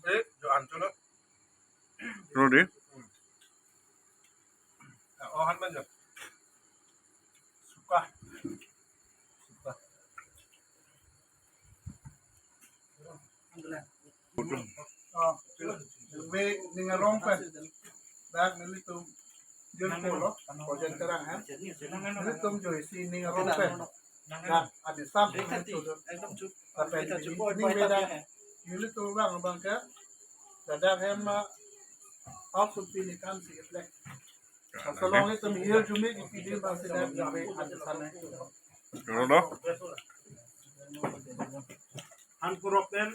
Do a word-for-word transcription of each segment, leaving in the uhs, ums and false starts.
Eh, jo ancholo. Rode. Oh, han man jo. Suka. Suka. Oh, we ning arong pen. Dak nelitum jor polo, kojen terang ha. Nelitum jo isi ning arong pen. Dak adi sam pen tu. Tapi ini beda. Nelitum bang bang ke. Dadak hem, ah, off supi ni kan si reflect. Salong itum hirjume kipidi bang sida gabe ansan. Jolo do. Han kurok pen.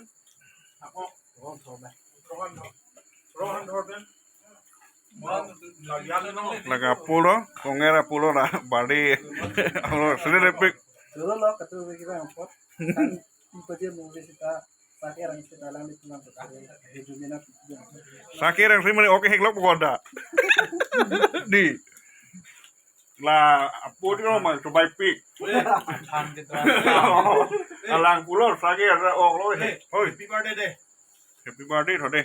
Ako. Rohan, Rohan Dhor pen. Laga pulo, konger pulo na, bari. Alo, sini repik. Jolo lo, katu bagi bang pot. Kan, ipa dia movie sita. Saki arang sita lang di tulang sita. Hirjume na. Saki arang sini mani oke heklok pokoda. Di. La, apo di lo mal, coba pik. Alang pulo, saki arang ok lo. Hoi. Happy birthday deh. Happy birthday, thode.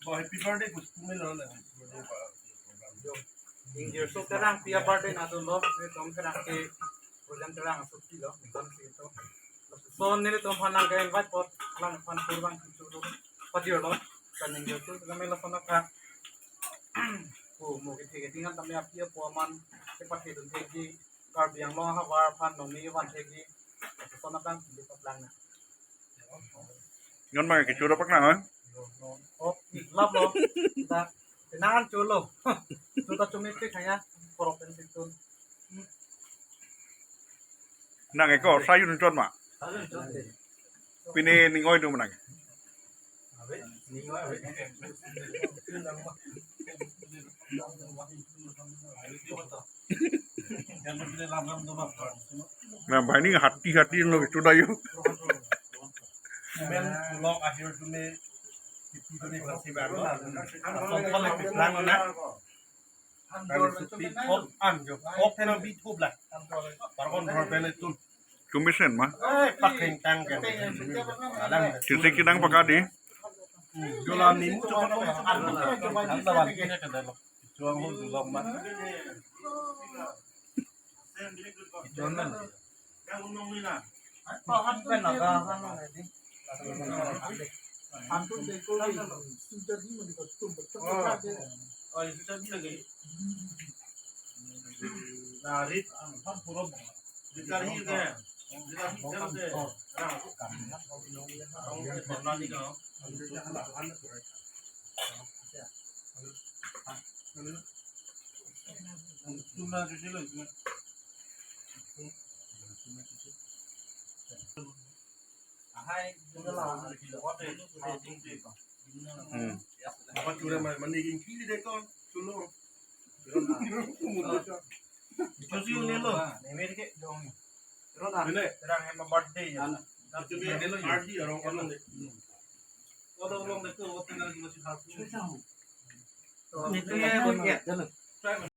Oh, happy birthday, Gus. Tumelo na. Ning jirso terang pia birthday na dolo, nelitum terang ke, program terang asuk pilo, nelitum si to. So nelitum aphan nang ke invite pot, lang aphan kurang kuchu lo, padir lo, kan ning jirso, kami lason ka. Oh, mo ke theke dingan tame api apo aman, ke pathe dun theke, Karbi Anglong ahavar aphan nong ni van theke, lason abang pili pat lang na. Ngon mang ke chura pak nang, eh? Oh, lap lo. Ta, tenangan chulo. Chuta chumi pe khaya, porok pen situ. Nang eko, sayun chon ma. Pini ning oi do menang. Na, bani hati-hati lo chuda yo. Men lok akhir tu me, itu ni pasti baru. Asal kalau lang na. Kami supi kok an jo, kok tena bi thup lah. Parkon Dhor pen itu. Commission ma? Eh, pak keng tang kan. Alang. Kinsi kinang pakadi. Hmm, jolam ni mu coba an. An lawan kena kan dah lo. Chuang hon dulok ma. Chuang na. Hmm. Apa chura ma-, mani king kili de ko, chulo. Chusi unelo. Neme ke dong. Rona. Bile. Terang hem birthday ya. Chusi unelo, party arong kono de. Kono long de ko, hotel lagi masih satu. Itu ya, ya.